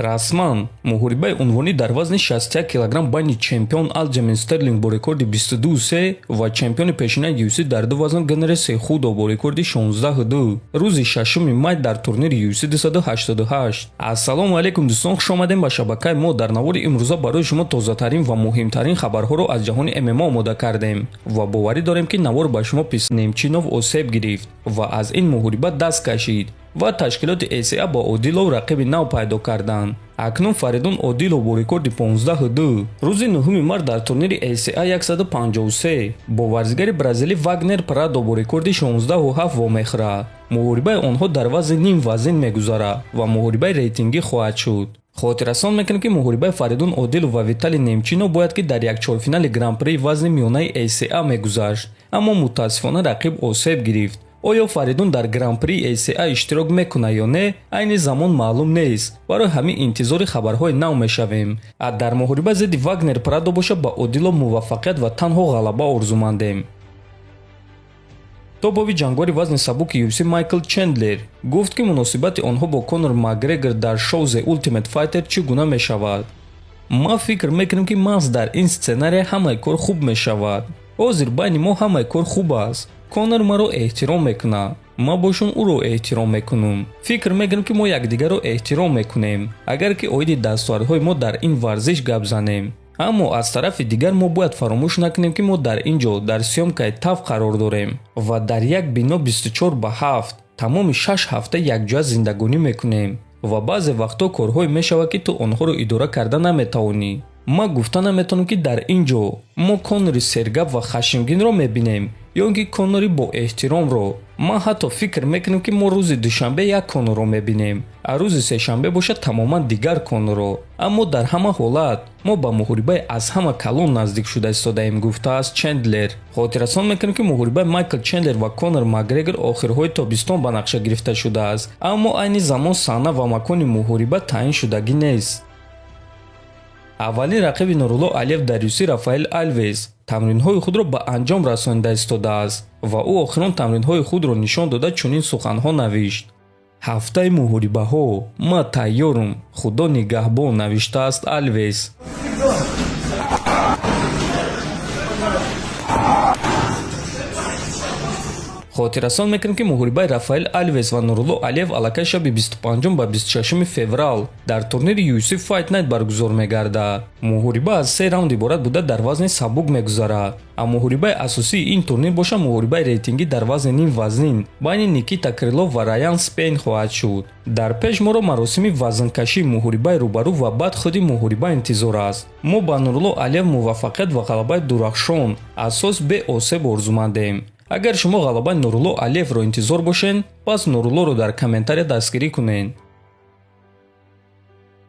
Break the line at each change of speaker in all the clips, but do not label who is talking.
Расман муҳорибаи унвонӣ дар вазни 61 килограмм байни чемпион Алҷамин Стерлинг бо рекорди 22-3 ва чемпиони пешинаи UFC дар ду вазн Генри Сехудо бо рекорди 16-2 рӯзи 6 май дар турнири UFC 288. Ассалому алайкум, дӯстон, хуш омадем ба шабакаи мо. Дар навори имрӯза барои шумо тозатарин ва муҳимтарин хабарҳоро аз ҷаҳони ММА омода кардем ва боварӣ дорем, ки навор ба шумо пис. Немчинов осеб гирифт ва аз ин муҳориба даст кашид ва ташкилоти ACA ба Одилов рақиби нав пайдо карданд. Акнун Фаридун Одилов бо рекорди 15-2 рӯзи 9 март дар турнири ACA 153 бо варзигари бразилӣ Вагнер Прадо бо рекорди 16-7 вомехӯрад. Муҳорибаи онҳо дар вазни ним вазин мегузарад ва муҳорибаи рейтингӣ хоҳад шуд. Хотиррасон мекунем, ки муҳорибаи Фаридун Одилов ва Виталий Немчинов бояд ки дар якчорфинали гран-при вазни миёнаи ACA мегузашт, аммо мутаассифона рақиб осеб гирифт. Оё Фаридун дар гран-при ACA иштирок мекунад ё не, айни замон маълум нест. Барои ҳамин интизори хабарҳои нав мешавем. А дар муҳориба зидди Вагнер Прадо боша, ба Одилов муваффақият ва танҳо ғалаба орзумандем. Топови ҷангвори вазни сабуки UFC Майкл Чендлер гуфт, ки муносибати онҳо бо Конор Макгрегор дар шоу The Ultimate Fighter чӣ гуна мешавад. Ман фикр мекунам, ки маҳз дар ин сценария ҳамаи кор хуб мешавад. Ҳозир байни мо ҳамаи кор хуб аст. Конор маро эҳтиром мекунад, ман бошум ӯро эҳтиром мекунам. Фикр мекунам, ки мо якдигарро эҳтиром мекунем, агар ки оиди дастовардҳои мо дар ин варзиш гап занем. Аммо аз тарафи дигар мо бояд фаромӯш накунем, ки мо дар ин ҷо дар съёмкаи TUF қарор дорем ва дар як бино 24 ба 7 тамоми 6 ҳафта якҷоя зиндагонӣ мекунем ва баъзе вақтҳо корҳое мешавад, ки ту онҳоро идора карда наметавонӣ. Ман гуфта наметавонам, ки дар ин ҷо мо Конори сергап ва хашмгинро мебинем ё ин ки Конори бо эҳтиромро. Ман ҳатто фикр мекунам, ки мо рӯзи душанбе як Конорро мебинем, а рӯзи сешанбе бошад, тамоман дигар Конорро. Аммо дар ҳама ҳолат мо ба муҳорибаи аз ҳама калон наздик шуда истодаем, гуфтааст Чендлер. Хотиррасон мекунем, ки муҳорибаи Майкл Чендлер ва Конор Макгрегор охирҳои тобистон ба нақша гирифта шудааст, аммо айни замон саҳна ва макони муҳориба таъин шудагӣ нест. Аввалин рақиби Нурулло Алиев дар UFC Рафаэл Алвес тамринҳои худро ба анҷом расонида истодааст ва ӯ охирон тамринҳои худро нишон дода, чунин суханҳо навишт: «Ҳафтаи муҳорибаҳо, ман тайёрам, Худо нигаҳбон», навиштааст Алвес. Хотиррасон мекунем, ки муҳорибаи Рафаэл Алвес ва Нурулло Алиев аллакай шаби 25 ба 26 феврал дар турнири UFC Fight Night баргузор мегардад. Муҳориба аз се раунд иборат буда, дар вазни сабук мегузарад. А муҳорибаи асосии ин турнир боша, муҳорибаи рейтингӣ дар вазни ним вазнин байни Никита Крилов ва Раян Спейн хоҳад шуд. Дар пеш моро маросими вазнкашӣ, муҳорибаи рӯбарӯ ва баъд худи муҳориба интизор аст. Мо ба Нурулло Алиев муваффақият ва ғалабаи дурахшон, асос беосеб орзумандем. Агар шумо ғалабаи Нурулло Алиевро интизор бошед, пас Нуруллоро дар комментария дастгирӣ кунед.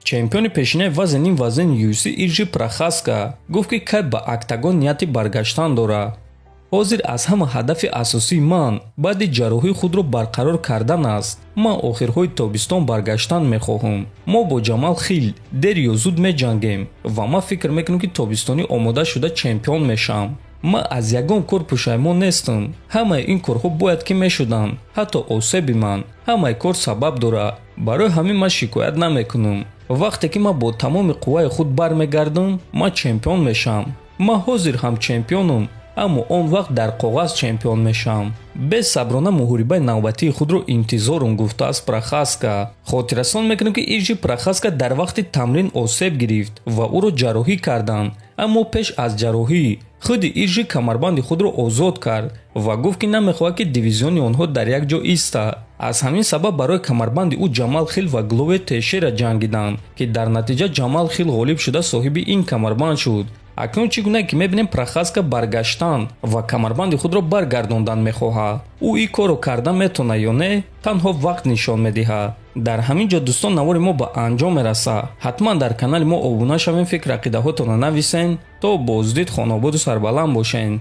Чемпиони пешинаи вазни ним вазнин UFC Иржи Прохаска гуфт, ки кай ба октагон нияти баргаштан дорад. Ҳозир аз ҳама ҳадафи асосии ман баъди ҷарроҳии худро барқарор кардан аст. Ман охирҳои тобистон баргаштан мехоҳам. Мо бо Ҷамал Хил дер ё зуд меҷангем ва ман фикр мекунам, ки тобистонӣ омода шуда чемпион мешавам. Ман аз ягон кор пушаймон нестам. Ҳамаи ин корҳо бояд ки мешуданд, ҳатто осеби ман. Ҳамаи кор сабаб дорад, барои ҳамин ман шикоят намекунам. Вақте ки ман бо тамоми қувваи худ бармегардам, ман чемпион мешавам. Ман ҳозир ҳам чемпионам, аммо он вақт дар коғаз чемпион мешавам. Бесаброна муҳорибаи навбатии худро интизорум, гуфтааст Прохаска. Хотиррасон мекунем, ки Иржи Прохаска дар вақти тамрин осеб гирифт ва ӯро ҷарроҳӣ карданд. Аммо пеш аз ҷарроҳӣ худи Иржи камарбанди худро озод кард ва гуфт, ки намехоҳад, ки дивизиони онҳо дар як ҷо истад. Аз ҳамин сабаб барои камарбанди ӯ Ҷамал Хил ва Гловер Тейшера ҷангиданд, ки дар натиҷа Ҷамал Хил ғолиб шуда, соҳиби ин камарбанд шуд. Акнун чӣ гуна ки мебинем, Прохаска баргаштан ва камарбанди худро баргардондан мехоҳад. Ӯ ин корро карда метавонад ё не, танҳо вақт нишон медиҳад. Дар ҳамин ҷо, дӯстон, навори мо ба анҷом мерасад. Ҳатман дар канали мо обуна шавем, фикр ақидаҳотонро нависен. То боздид, хонободу сарбаланд бошен.